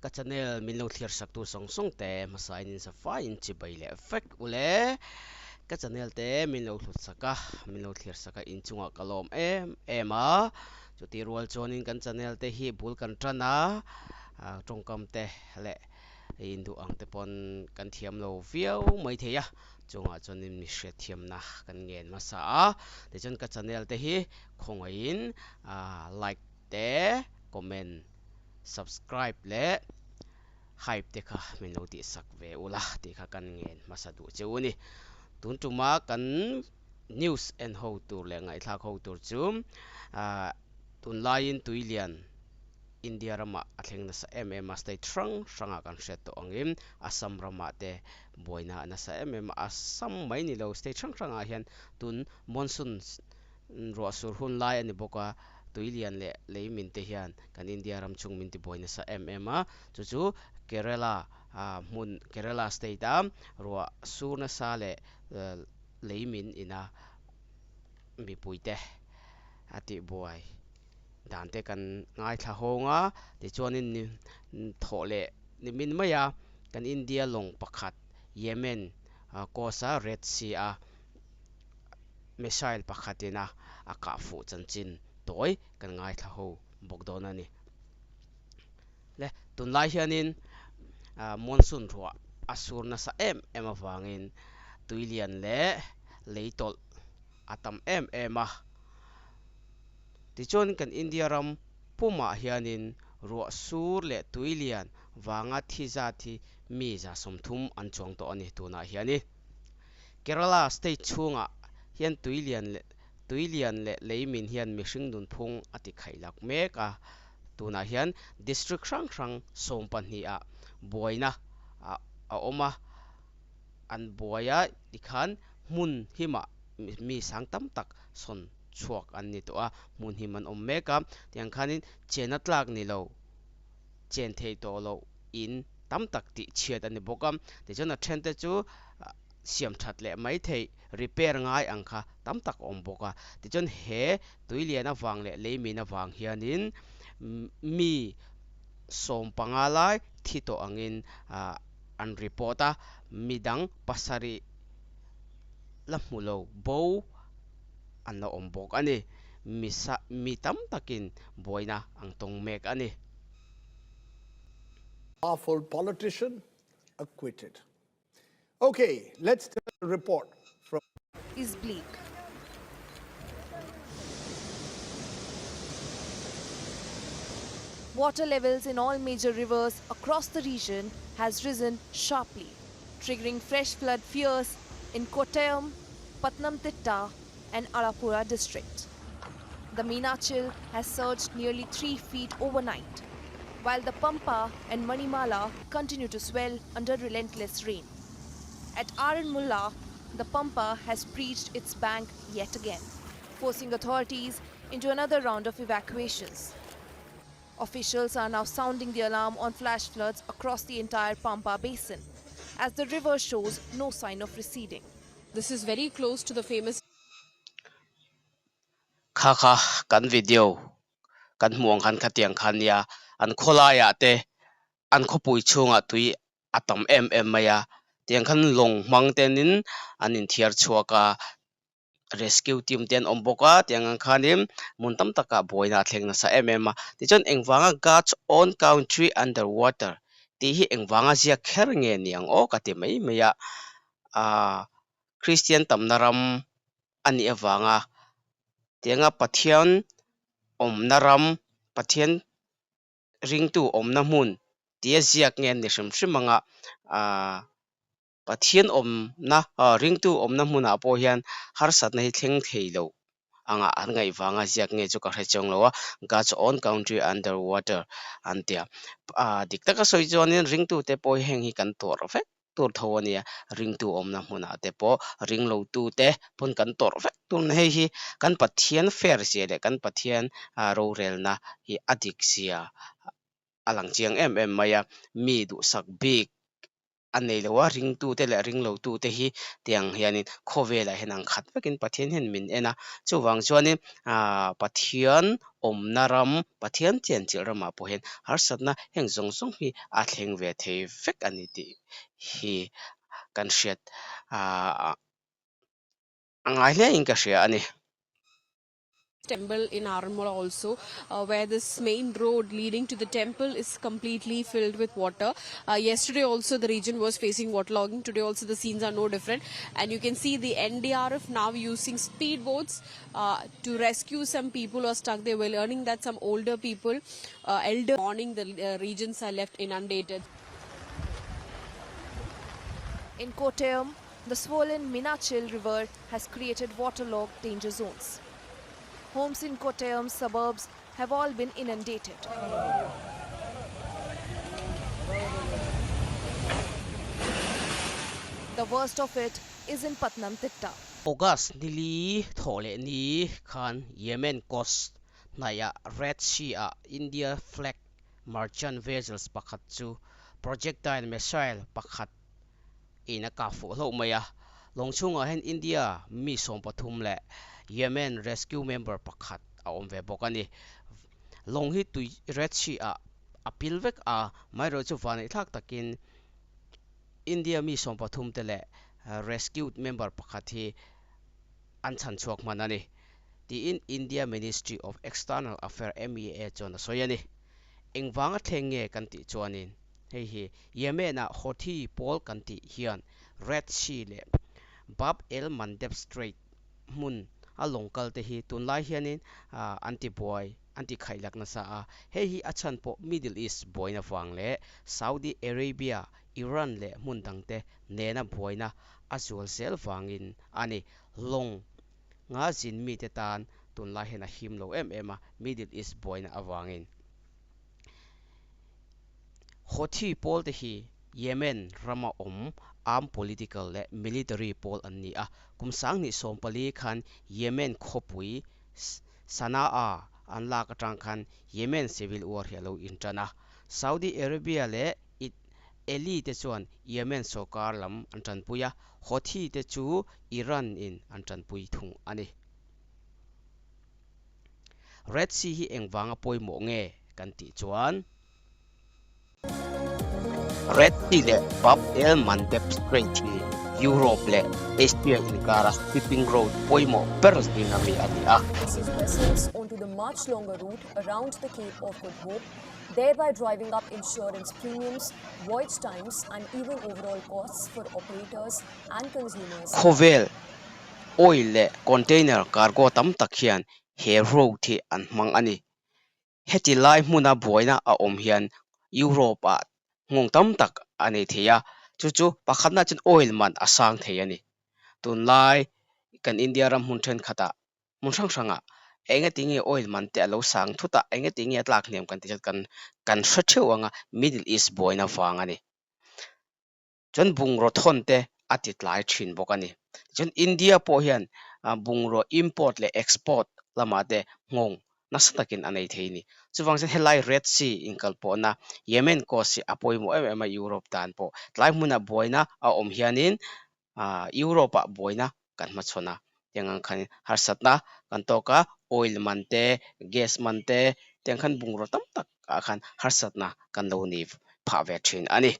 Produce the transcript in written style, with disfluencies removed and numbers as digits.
Ka channel min lo thlir sak tu sawng sawng te hmasa in insa fai in chibai leh vek ule. Ka channel te min lo hlut sak a, min lo thlir sak a inchungah ka lawm em em a. Chuti rual chuanin kan channel te hi bul kan tan a, tawngkam te leh induh ang te pawn kan thiam lo viau mai thei a. Chungah chuanin mi hriatthiamna kan ngen hmasa a, tichuan ka channel te hi khawngaihin like te, comment, subscribe leh hype te kha min lo tihsak ve ula tih kha kan ngen hmasa duh che u a ni. Tun tuma kan news en ho tur leh ngaihthlak ho tur chu tunlaiin tuilian India ramah a thleng nasa em em a, state hrang hrangah kan hriat tawh angin Assam ramah te buaina a nasa em em a, Assam mai ni lo state hrang hrangah hian tun monsoon Ruah sur hun lai a ni bawk a, tui lian leh lei min te hian kan India ram chhung min tibuai nasa em em a, chu chu Kerala hmun Kerala state a ruah sur nasa leh lei min ina mipui te a tihbuai dan te kan ngaithla hawng a, tichuanin ni thawh leh nimin mai a kan India lawng pakhat Yemen coast a Red Sea a missile pakhatin a a kah fuh chanchin tawi kan ngaithla ho bawk dawn a ni. Le tunlai hianin monsoon ruah a sur nasa em em avangin tuilian leh lei tawlh a tam em em a. Tichuan kan India ram pumah hianin ruah sur leh tuilian vanga thi zat hi mi 30 an chuang tawh a ni tunah hianin. Kerala state chhungah hian tui lian leh tui lian leh lei min hian mihring nunphung a ti khaih lak mek a, tunah hian district hrang hrang 12 ah buaina a awm a, an buai a tikhan hmun himah mi sang tam tak sawn chhuak an ni tawh a, hmun him an awm mek a, tiang khanin chena tlak ni lo. chen thei tawh loh in tam tak tih chhiat a ni bawk a, tichuan a then te chu siam that leh mai theih repair ngai ang kha tam tak a awm bawk a, tichuan he tui lian avang leh lei min avang hianin mi 15 lai thi tawh angin an report a, midang pasarih la hmu lo bo an la awm bawk a ni. Mi tam takin buaina ang tawng mek a ni. Powerful politician acquitted. Okay, let's turn a report from is bleak. Water levels in all major rivers across the region has risen sharply, triggering fresh flood fears in Kottayam, Pathanamthitta and Alappuzha district. The Meenachil has surged nearly 3 feet overnight, while the Pampa and Manimala continue to swell under relentless rain. At Aranmula, the Pampa has breached its bank yet again, forcing authorities into another round of evacuations. Officials are now sounding the alarm on flash floods across the entire Pampa basin, as the river shows no sign of receding. This is very close to the famous Kha kha kan video kan hmuh ang khan khatiang kha nia an khawlaiah te an khawpui chhungah tui a tam em em mai a tiang khan lawng hmang tenin an inthiar chhuak a rescue team te an awm bawk a tiang ang khanin hmun tam takah buaina a thleng nasa em em a tichuan engvanga God's own country under water tih hi engvanga ziak kher nge ni ang aw ka ti mai mai a. Aaa Kristian tamna ram a nih avanga tianga Pathian awmna ram, Pathian ringtu awmna hmun tia ziak nge an ni hrim hrim anga aaa Pathian awmna aw ringtu awmna hmunah pawh hian harsatna hi thleng thei lo anga an ngaih vanga ziak nge chu ka hre chiang lo a, God's own country under water an tia. Aaa dik taka sawi chuanin ringtute pawh hi heng hi kan tawrh vek. tur tho a nia, ringtu awmna hmunah te pawh ringlotu te pawn kan tawrh vek tur na hei hi kan Pathian fair zia leh kan Pathian rorelna hi a dik zia a lang chiang em em mai a, mi duhsak bik. a nei lo a, ringtute leh ringlotute hi tiang hianin khawvelah hian ang khat vekin Pathian hian min en a, chuvang chuanin aah Pathian awmna ram, Pathian chianchilh ramah pawh hian harsatna heng zawng zawng hi a thleng ve thei vek a ni tih hi kan hriat aah a ngai hlein ka hria a ni. Temple in Aranmula also where this main road leading to the temple is completely filled with water. Yesterday also the region was facing waterlogging. Today also the scenes are no different. And you can see the NDRF now using speedboats to rescue some people who are stuck there. We're learning that some older people, elder morning the regions are left inundated. In Kottayam, the swollen Meenachil River has created waterlogged danger zones. Homes in Kottayam suburbs have all been inundated. The worst of it is in Pathanamthitta. August nili thawh leh ni khan Yemen coast hnaihah Red Sea-ah India flag merchant vessels pakhat chu projectile missile pakhat in a kah fuh hlauh mai a. Lawng chhungah hian India mi 13 leh Yemen rescue member pakhat a awm ve bawk a ni. Lawng hi tui Red Sea ah a pil vek a, amaherawhchu chu vaneihthlak takin India mi 13 te leh rescued member pakhat hi an chhan chhuak hman a ni, tiin India Ministry of External Affair, MEA, chuan a sawi a ni. Engvanga thleng nge kan tih chuanin hei hi Yemen-a Houthi pawl kan tih hian Red Sea leh Bab el Mandeb Strait hmun a lawng kal te hi tunlai hianin an ti buai an ti khaihlak nasa a, hei hi a chhan pawh Middle East buaina vang leh Saudi Arabia, Iran leh hmun dangte nena buaina a zual zel vangin a ni. Lawng nga zin mite tan tunlai hian a him lo em em a, Middle East buaina avangin. Houthi pawl te hi Yemen rama awm armed political leh military pawl an ni a, kum 2014 khan Yemen khawpui Sana'a an lak atang khan Yemen civil war hi a lo intan a. Saudi Arabia leh Eli te chuan Yemen sorkar lam an tanpui a, Houthi te chu Iran in an tanpui thung a ni. Red Sea hi engvanga pawimawh nge kan tih chuan Red Sea leh Bab el Mandeb Strait hi Europe leh Asia inkara shipping route pawimawh ber zinga mi a ni a. Vessels onto the much longer route around the Cape of Good Hope, thereby driving up insurance premiums, voyage times and even overall costs for operators and consumers. Khawvel Oil leh container cargo tam tak hian he road hi an hmang a ni. Heti lai hmuna buaina a awm hian Europe-ah nghawng tam tak a nei thei a, chu chu pakhatna chuan oil man a sang thei a ni. Tunlai kan India ram hmun thenkhatah hmun hrang hrangah engatinge oil man te a lo sang thut a, engatinge a tlak hniam kan tih chuan kan kan hre theuh ang a, Middle East buaina vang a ni. Chuan bungraw thawn te a ti tlai thin bawk a ni. Tichuan India pawh hian bungraw import leh export lamah te nghawng nasa takin a nei thei a ni. Chuvang chuan helai Red Sea inkalpawhna Yemen coast hi a pawimawh em em a Europe tan pawh. Tlai hmuna buaina a awm hianin Europe-ah buaina kan hmachhawn a, tiang ang khan harsatna kan tawk a, oil man te, gas man te, tiang khan bungraw tam tak ah khan harsatna kan lo ni phah ve thin a ni.